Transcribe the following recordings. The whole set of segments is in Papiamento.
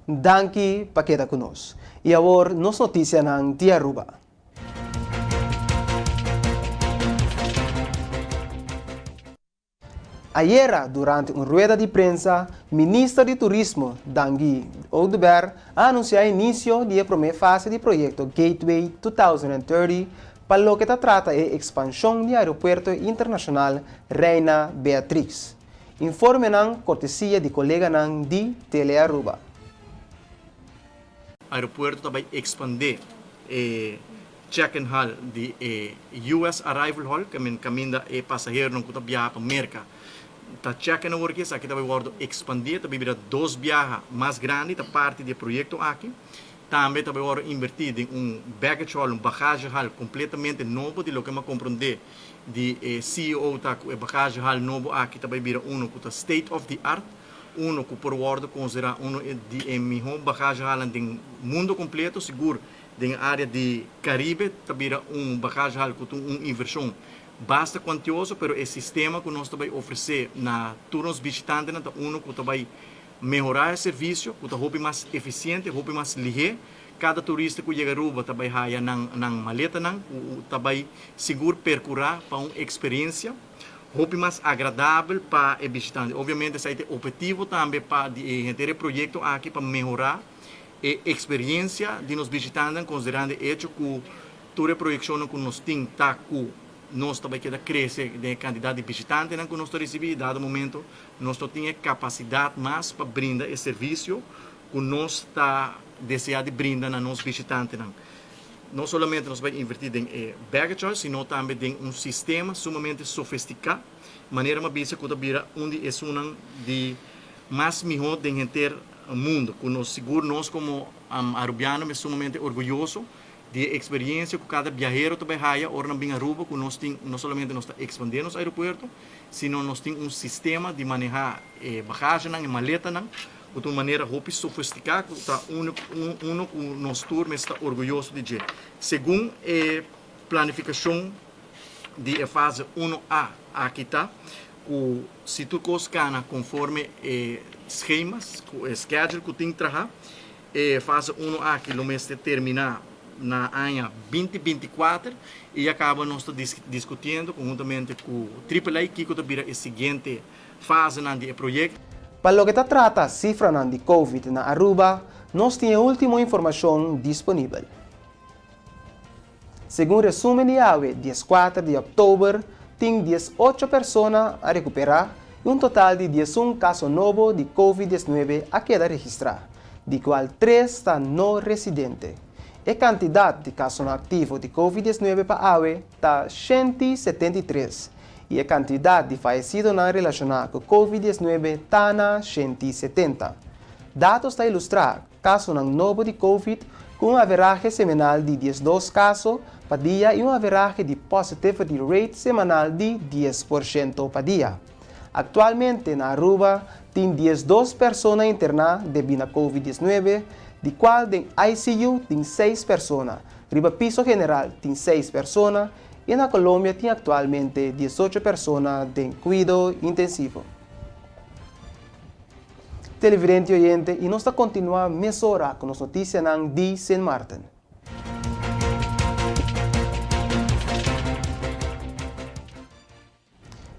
Danki pa keda ku nos. I awor nos notisianan di Aruba. Ayera durante un rueda di prensa, Minister di Turismo, Dangui Oduber, a anunsiá inisio di e promé fase di proyekto Gateway 2030 pa loke ta trata e ekspanshon di Aeropuerto Internashonal Reina Beatrix. Informenan kortesia di koleganan di Telearuba. Aeropuerto ta bai ekspandé e check-in hall di e US Arrival Hall, kaminda e pasaheronan ku ta biaha pa Merka ta check-in awor aki. Esaki ta bai wòrdu ekspandé, ta bai bira dos biaha mas grandi, ta parti di e proyekto aki. Tambe ta bai wòrdu inbertí den un baggage hall, un bagage hall kompletamente nobo. Di loke mi a komprondé di e ceo ta ku e bagage hall nobo aki ta bai bira uno ku ta state of the art, uno ku por wòrdu konsiderá uno di e mihó bagage hallnan den mundo kompleto, sigur den e área di Karibe ta bira un bagage hall ku ta un invershon basta kuantioso, pero e sistema ku nos ta bai ofresé na tur nos bishitantenan ta uno ku ta bai mehorá e servisio, ku ta hopi mas efisiente, hopi mas lihé. Kada turista ku yega Aruba ta bai haya nan nan maletanan ku ta bai sigur perkurá pa un eksperensia hopi mas agradabel pa e bishitante. Obviamente esei ta e ophetivo tambe pa di e henter e proyekto aki pa mehorá e eksperensia di nos bishitantenan konsiderando e echo ku tur e proyekshonnan ku nos tin ta ku nos ta bai keda krese den e kantidat di bishitantenan ku nos ta risibí i dado momento nos no tin e kapasidat mas pa brinda e servisio ku nos ta deseá di brinda na nos bishitantenan. No solamente nos bai invertí den e baggage hall, sino tambe den un sistema sumamente sofestiká, manera mi a bisa ku ta bira un di esunnan di mas mihó den henter mundu, ku nos sigur nos komo Arubiano mi sumamente orguyoso di e eksperiencia ku kada biahero ta bai haya ora nan bin Aruba, ku nos tin, no solamente nos ta ekspandé nos aeropuerto, sino nos tin un sistema di manehá e bagagenan, e maletanan, ku ta un manera hopi sofistiká ku ta uno uno ku nos tur mester ta orguyoso di dje. Segun e planifikashon di e fase uno A aki ta ku si tur kos kana konforme e schemas, ku e schedule ku tin traha, e fase uno aki lo mester terminá na aña binti 24 i ya kaba nos ta diskutiendo konhuntamente ku Triple A kiko ta bira e siguiente fasenan di e proyekto. Pa loke ta trata sifranan di Covid na Aruba, nos tin e ultimo informashon disponibel. Segun resumen di awe dieskuater di òktober, tin diesocho persona a rekuperá i un total di diesun kaso nobo di Covid diesnuebe a keda registrá, di kual tres ta no residente. E kantidat di kasonan aktivo di Covid diesnuebe pa awe ta 173 i e kantidat di fayesidonan relashoná ku Covid diesnuebe ta na 170. Datos ta ilustrá kasonan nobo di Covid ku un averahe semanal di 12 kaso pa dia i un averahe di positivity rate semanal di 10% pa dia. Aktualmente na Aruba tin 12 persona interná debí na Covid 19, di kual den ICU tin seis persona, riba piso general tin seis persona i na Colombia tin aktualmente 18 persona den kuido intensivo. Televidente i oyente, i nos ta kontinuá mesora ku nos notisianan di Sint Maarten.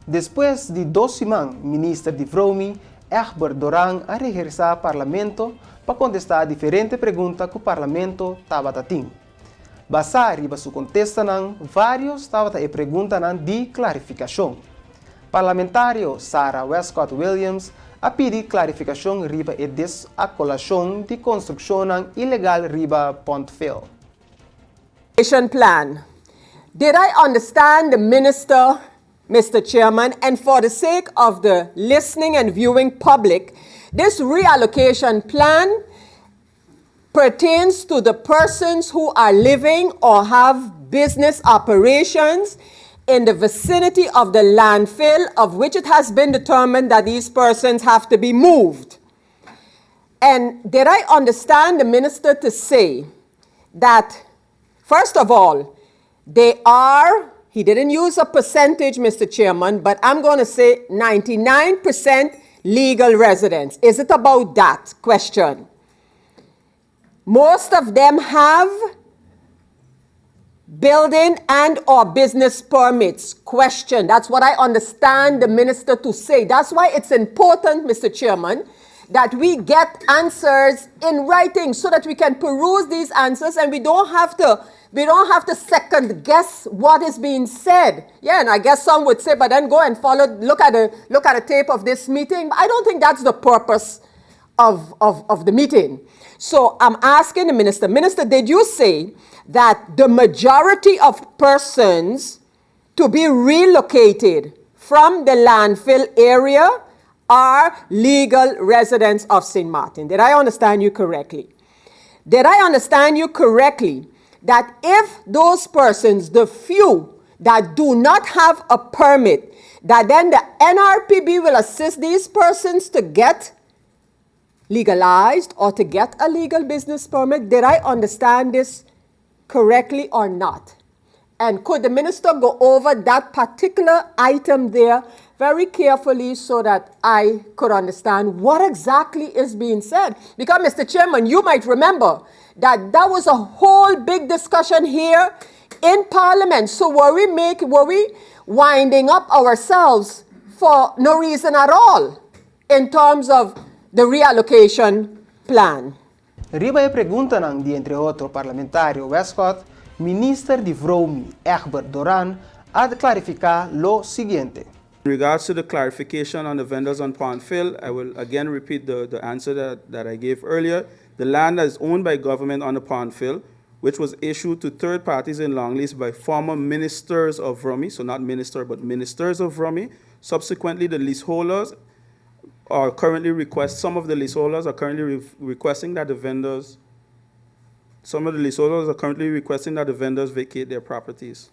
Despues di dos siman, Minister di Vromi, Egbert Doran a regresá Parlamento pa kontestá diferente pregunta ku Parlamento tabata tin. Basá riba su kontestanan, vários tabata e preguntanan di klarifikashon. Parlamentario Sarah Wescot Williams a pidi klarifikashon riba e desakolashon di konstrukshonnan ilegal riba Pontville. Plan. Did I understand the minister, Mr. Chairman, and for the sake of the listening and viewing public, this reallocation plan pertains to the persons who are living or have business operations in the vicinity of the landfill of which it has been determined that these persons have to be moved. And did I understand the minister to say that, first of all, they are, he didn't use a percentage, Mr. Chairman, but I'm going to say 99% legal residents. Is it about that question? Most of them have building and or business permits. Question. That's what I understand the minister to say. That's why it's important, Mr. Chairman, that we get answers in writing so that we can peruse these answers and we don't have to second guess what is being said. Yeah, and I guess some would say, "But then go and follow, look at the tape of this meeting." But I don't think that's the purpose of the meeting. So I'm asking the minister, Minister, did you say that the majority of persons to be relocated from the landfill area are legal residents of St. Martin? Did I understand you correctly? Did I understand you correctly that if those persons, the few that do not have a permit, that then the NRPB will assist these persons to get legalized or to get a legal business permit? Did I understand this correctly or not? And could the minister go over that particular item there very carefully so that I could understand what exactly is being said? Because, Mr. Chairman, you might remember that that was a whole big discussion here in Parliament. So were we winding up ourselves for no reason at all in terms of the reallocation plan? Riba e preguntanan di entre otro parlamentario Westcott, minister di VROMI, Egbert Doran, a klarifiká lo siguiente. In regards to the clarification on the vendors on Pond Fill, I will again repeat the answer that I gave earlier. The land that is owned by government on the Pond Fill, which was issued to third parties in long lease by former ministers of VROMI, so not minister, but ministers of VROMI. Subsequently, the leaseholders are currently request, some of the leaseholders are currently requesting that the vendors, some of the leaseholders are currently requesting that the vendors vacate their properties.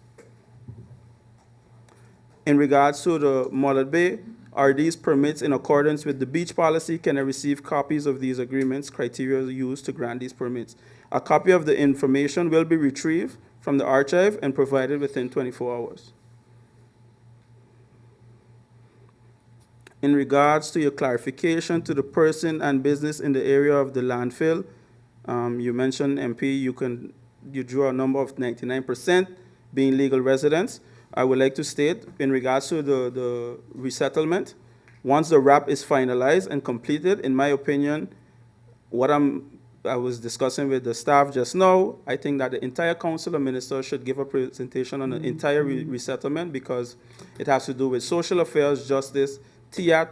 In regards to the Mullet Bay, are these permits in accordance with the beach policy? Can I receive copies of these agreements, criteria used to grant these permits? A copy of the information will be retrieved from the archive and provided within 24 hours. In regards to your clarification to the person and business in the area of the landfill, you mentioned MP, you drew a number of 99% being legal residents. I would like to state in regards to the resettlement, once the RAP is finalized and completed, in my opinion, what I was discussing with the staff just now, I think that the entire Council of Ministers should give a presentation on the entire resettlement because it has to do with social affairs, justice, TIAT,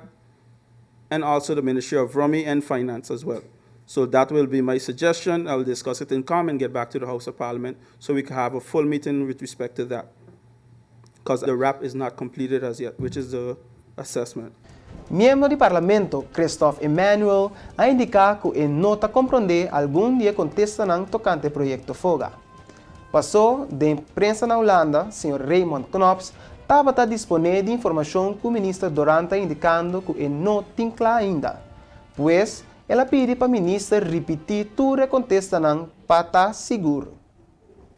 and also the Ministry of VROMI and Finance as well. So that will be my suggestion. I will discuss it in COM and get back to the House of Parliament so we can have a full meeting with respect to that. Because the RAP is not completed as yet, which is the assessment. Miembro di parlamento Christophe Emmanuel a indiká ku e no ta komprondé algun di e kontestanan tokante proyekto FOGA. Pasó den prensa na Hulanda, señor Raymond Knops, tabata disponé di informashon ku minister Doran ta indikando ku e no tin kla ainda. Pues, el a pidi pa minister ripití tur e kontestanan pa ta sigur.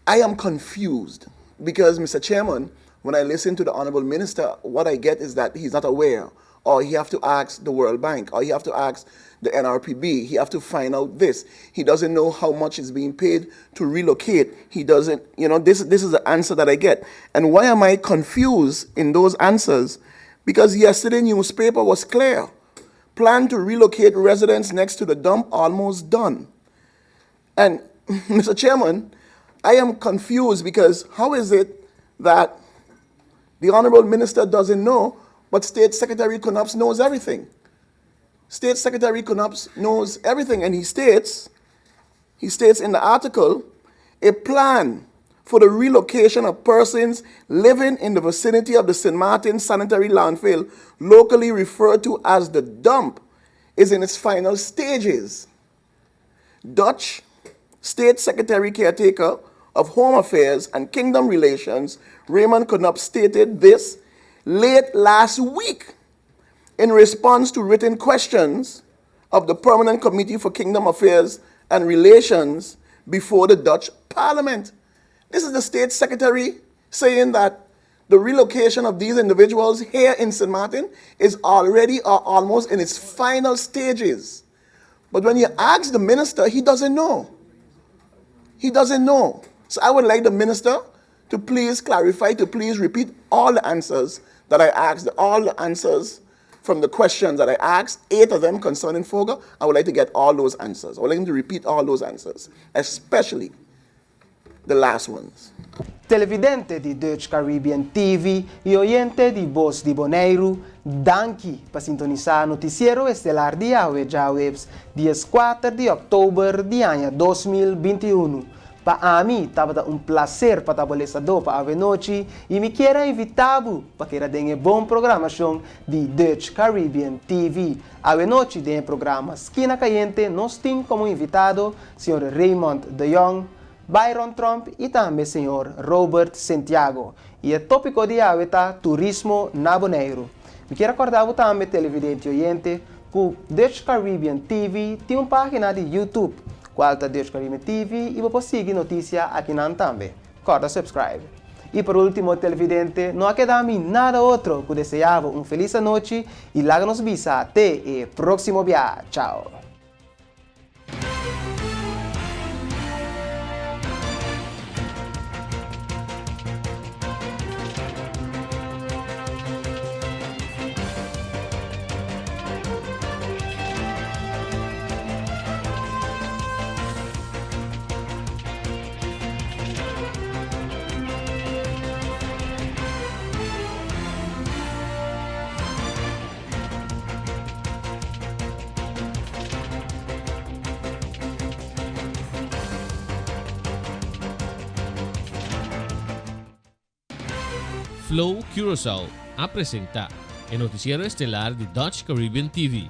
I am confused because, Mr. Chairman, when I listen to the Honorable Minister, what I get is that he's not aware, or he have to ask the World Bank, or he have to ask the NRPB, he have to find out this. He doesn't know how much is being paid to relocate. He doesn't, this is the answer that I get. And why am I confused in those answers? Because yesterday newspaper was clear. Plan to relocate residents next to the dump almost done. And, Mr. Chairman, I am confused because how is it that the Honorable Minister doesn't know, but State Secretary Knops knows everything? State Secretary Knops knows everything, and he states in the article, a plan for the relocation of persons living in the vicinity of the St. Martin Sanitary Landfill, locally referred to as the dump, is in its final stages. Dutch State Secretary Caretaker of Home Affairs and Kingdom Relations, Raymond Knops, stated this late last week in response to written questions of the Permanent Committee for Kingdom Affairs and Relations before the Dutch Parliament. This is the state secretary saying that the relocation of these individuals here in St. Martin is already or almost in its final stages. But when you ask the minister, he doesn't know. He doesn't know. So I would like the minister to please clarify, to please repeat all the answers that I asked, all the answers from the questions that I asked, eight of them concerning FOGA. I would like to get all those answers. I would like him to repeat all those answers, especially the last ones. Televidente di Dutch Caribbean TV i oyente di Bos di Boneiru, danki pa sintonisá Notisiero Estelar di awe djaweps 14 di òktober di aña 2021. Pa ami tabata un plaser pa ta bo lesadó pa awe nochi i mi kier a invitá bo pa keda den e bon programashon di Dutch Caribbean TV. Awe nochi den e programa Skina Kayente nos tin komo invitado señor Raymond de Jong, Byron Tromp i tambe señor Robert Sentiago. I e tópiko di awe ta Turismo na Boneiru. Mi kier a kòrda bo tambe televidente i oyente ku Dutch Caribbean TV tin un página di YouTube kual ta Dutch Caribbean TV i bo por sigui notisia akinan tambe. Kòrda subscribe. I por último televidente no a keda mi nada otro ku deseá bo un felis anochi i laga nos bisa te e próksimo bia. Chao. Flow Curaçao a presenta e noticiero estelar di Dutch Caribbean TV.